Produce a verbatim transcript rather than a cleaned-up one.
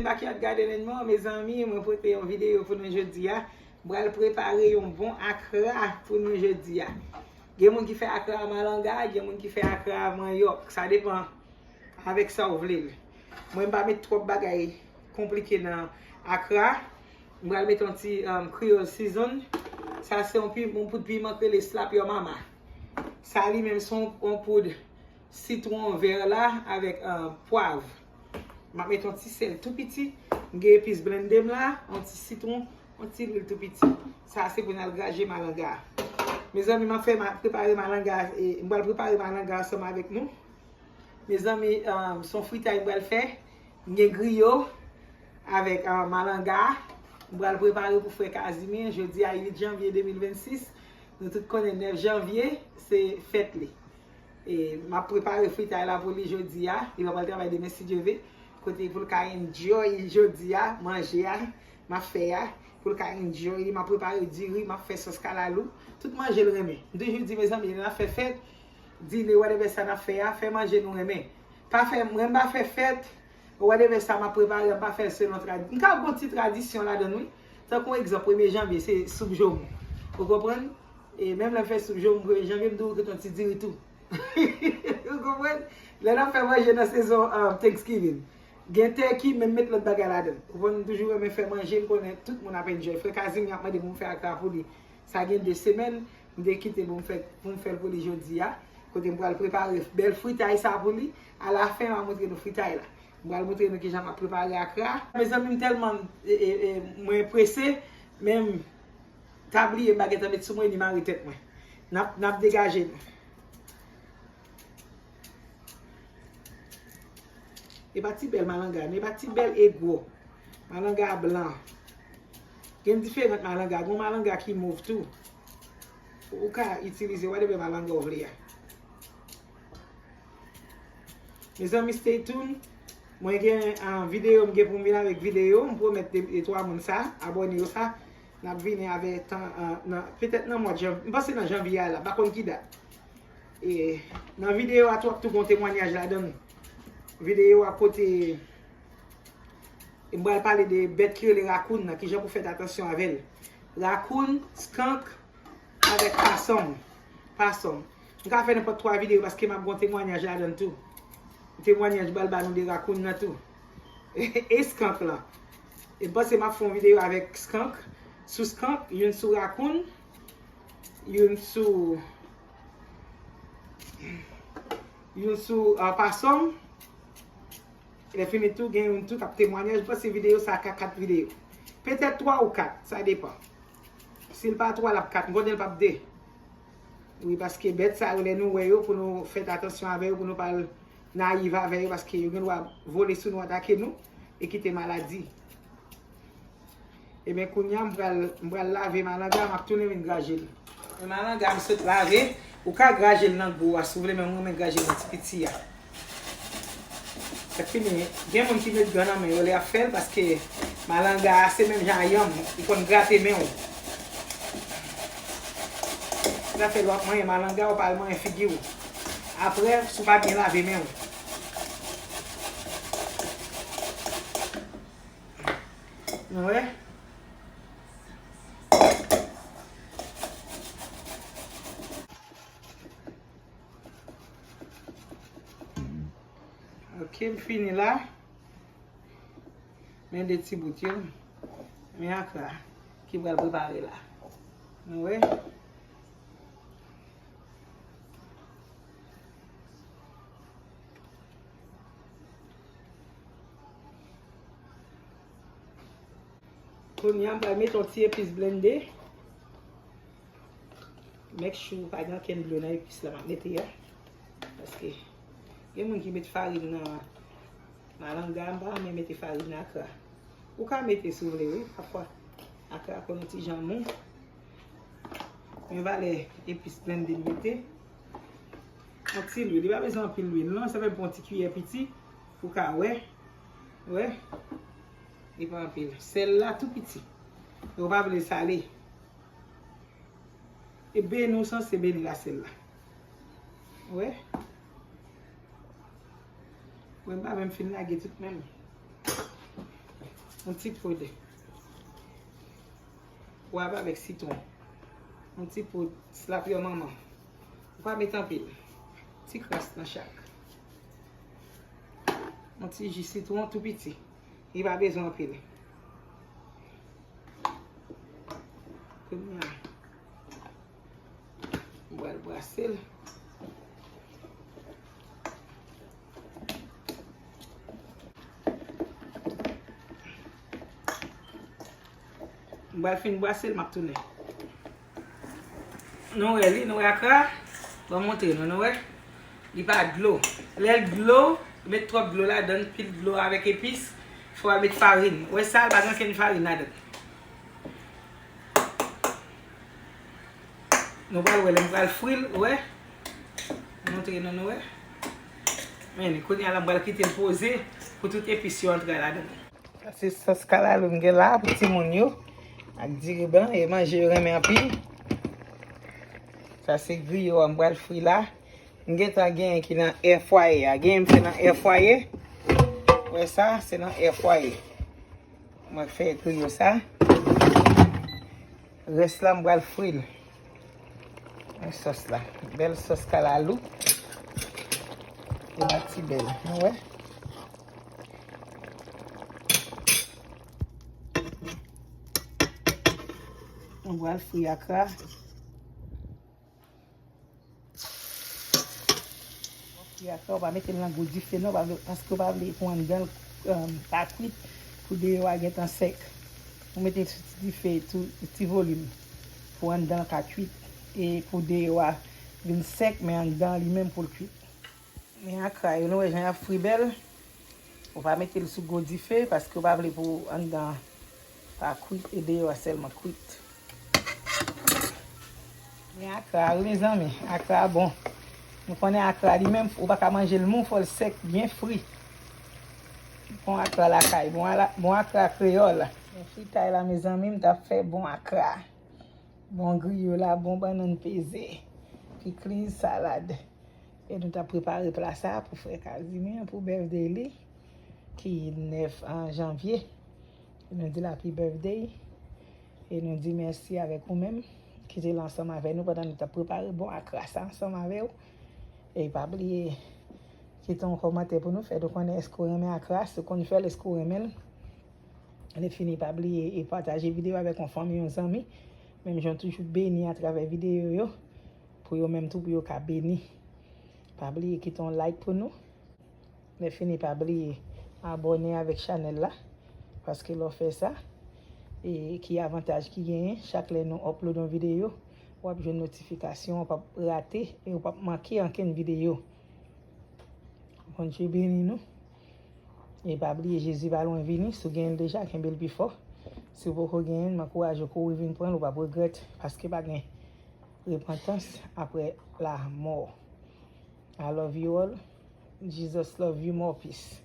Backyard Gardening mwen, mezanmi, mwen pote yon videyo pou nou jodi a. M pral prepare yon bon akra pou nou jodi a. Gen moun ki fè akra malanga, gen moun ki fè akra manyòk. Sa depann avèk sa w vle l. Mwen, m pa met twòp bagay konplike nan akra. M pral met yon ti, um, Creole season. Sa se yon pi-, yon poud piman k rele Slap Your Mama. Sa li menm se yon, yon poud sitwon vè la avèk, uh, pwav. M ap met yon ti sèl tou piti. M gen epis blende m la, yon ti sitwon, yon ti lwil tou piti. Sa se pou n al graje malanga. Mezanmi, m ap fè, m ap prepare malanga. E, m pral prepare malanga ansanm avèk nou. Mezanmi, um, se yon fritay m pral fè. M gen griyo avèk, um, malanga. M pral prepare pou frè Casimir. Jodi a uit janvye de mil vennsis. Nou tout konnen nèf janvye, se fèt li. E, m ap prepare fritay la pou li jodi a. Li pa pral travay demen, si Dye ve. Kote pou l ka enjoy jodi a, manje a, m ap fè a. Pou l ka enjoy li, m ap prepare diri, m ap fè sòs kalalou. Tout manje l renmen. M toujou di, mezanmi, lè n ap fè fèt, dine, whatever sa n ap fè a, fè manje nou renmen. Pa fè, mwen m pa fè fèt, whatever sa m ap prepare, m pa fè l selon tradi-, m ka gon ti tradisyon ladan l, wi. Tankou egzanp, premye janvye, se soup joumou. Ou konprann? E menm lè m fè soup joumou premye janvye, m toujou kite yon ti diri tou. Ou konprann? Lè n ap fè manje nan sezon, um, Thanksgiving, gen turkey, men m met lòt bagay ladan l. Ou konprann, m toujou renmen fè manje, m konnen tout moun ap enjoy. Frè Kazim, y ap mande pou m fè akra pou li. Sa gen de semèn, m te kite pou m fè, pou m fè l pou li jodi a. Kote m pral prepare bèl fritay sa pou li. Alafen, m a montre nou fritay la. M pral montre nou kijan m ap prepare akra. Mezanmi, m tèlman, e, e, e, mwen prese, men m ta bliye m pa gentan met sou mwen, li mare tèt mwen. N ap, n ap degaje nou. E pa ti bèl malanga, men e pa ti bèl e gwo. Malanga blan. Gen diferan malanga. Gon malanga ki mov tou. Ou ka itilize whatever malanga w vle a. Mezanmi, stay tuned. Mwen gen, ah, videyo, m gen pou m vin avèk videyo. M pwomèt de, de twa moun sa, abòne yo sa. N ap vini avè tan, ah, nan, petèt nan mwa janvye. M panse nan janvye a la, m pa konn ki dat. E nan videyo a tou, w ap tou gon temwanyaj ladan l. Videyo a kote m pral pale de bèt ki rele rakoun nan, kijan pou fè atansyon avè l. Rakoun, skank, avèk pasòm. Pasòm. M ka fè nenpòt twa videyo paske m ap gon temwanyaj ladan l tou. Temwanyaj m pral ba nou de rakoun nan tou. E skank lan. E m panse m ap fè yon videyo avèk skank. Sou skank, youn sou rakoun, youn sou, youn sou, ah, pasòm. Lè fini tou, gen youn tou k ap temwanyaj. M panse videyo sa ka kat videyo. Petèt twa ou kat, sa depan. Si l pa twa, l ap kat. M konnen l p ap de. Wi, paske bèt sa yo, lè nou wè yo, pou nou fè atansyon avè yo, pou nou pa al nayiv avè yo, paske yo gen dwa vole sou nou, atake nou, e kite maladi. Ebyen, kounye a, m pral, m pral lave malanga, m ap tounen vin graje l. Men malanga, m sot lave, ou ka graje l nan gwo a, si w vle, men mwen renmen graje l nan ti piti a. Lè fini, gen moun ki met gan nan men yo lè y ap fè l, paske malanga a se menm jan a yanm, li konn grate men w. Sa fè lè w ap manyen malanga, ou pa al manyen figi w. Apre, si w pa byen lave men w. Nou wè? Ok, m fini la. Men de ti bout yo. Men akra ki pral prepare la. Nou wè? Kounye a, m pral mete yon ti epis blende. Make sure pa gen okenn dlo nan epis la m ap mete a. Paske gen moun ki met farin nan malanga, m pa renmen mete farin nan akra. Ou ka mete si w vle, wi, pafwa akra konn yon ti jan mou. Men valè epis blende m mete. Yon ti lwil, li pa bezwen anpil lwil, non, sa fè m pran yon ti kiyè piti pou w ka wè. Wè? Li pa anpil. Sèl la tou piti. Ou pa vle sale. E beni w sanse beni la sèl la. Wè? Wè, m pa menm fin lage tout menm. Yon ti poud pwav avèk sitwon. Yon ti poud slap yon manman. Ou pa met anpil. Ti kras nan chak. Yon ti ji sitwon tou piti. Li pa bezwen anpil. Kounye a, m pral brase l. M pral fin brase l, m ap tounen. Nou wè li, nou wè akra? Ban m montre nou, nou wè? Li pa dlo. Lè l dlo, met twòp dlo ladan l, pil dlo avèk epis, fò w al met farin. Ou wè sa, l pa gen okenn farin ladan l. Nou pral wè lè m pral fri l, ou wè? Montre nou, nou wè? Men, kounye a la, m pral kite l poze pou tout epis yo antre ladan l. Sa se sòs kalalou m gen la pou timoun yo ak diri blan, e manje yo renmen anpil. Sa se griyo a m pral fri la. M gentan genyen ki nan air fryer a. Genyen m fè nan air fryer. Wè sa, se nan air fryer. Mwen fè griyo sa. Rès la, m pral fri l. Nan sòs la. Bèl sòs kalalou. Li pa ti bèl. Nou wè? Nou pral fri akra. Fri akra, ou pa mete l nan gwo dife non, pa vle, paske ou pa vle pou anndan l, um, pa kwit, pou deyò a gentan sèk. Ou mete l sou ti dife tou, ti volim, pou anndan l ka kwit, e pou deyò a vin sèk, men anndan li menm pou l kwit. Men akra yo, nou wè jan y ap fri bèl. Ou pa mete l sou gwo dife, paske ou pa vle pou anndan an pa kwit, e deyò a sèlman kwit. Men akra, wi, mezanmi, akra bon. Nou konnen akra li menm, ou pa ka manje l mou, fò l sèk, byen fri. Bon akra lakay, bon ala, bon akra kreyòl. Men fritay la, mezanmi, m t ap fè bon akra. Bon griyo la, bon bannann peze, pikliz, salad. E nou t ap prepare pla sa pou frè Casimir, pou birthday li, ki nèf an janvye. E nou di l happy birthday. E nou di mèsi avèk ou menm ki te la ansanm avè nou pandan nou t ap prepare bon akra sa ansanm avè w. E pa bliye kite yon kòmantè pou nou fè nou konnen èske w renmen akra, si w konn fè l, èske w renmen l. Lè fini, pa bliye e pataje videyo avèk yon fanmi, yon zanmi. Menm jan w toujou beni atravè videyo yo, pou yo menm tou, pou yo ka beni. Pa bliye kite yon like pou nou. Lè fini, pa bliye abòne avèk chanèl la, paske lè w fè sa, e ki avantaj ki genyen, chak lè nou upload yon videyo, w ap jwenn notifikasyon, w p ap rate e w p ap manke ankenn videyo. Bondye beni nou. E pa bliye, Jezi pa lwen vini. Si w genyen l deja, kenbe l pi fò. Si w poko genyen l, m ankouraje w kouri vin pran l, ou p ap regrèt, paske pa gen repantans apre lanmò. I love you all. Jesus love you more. Peace.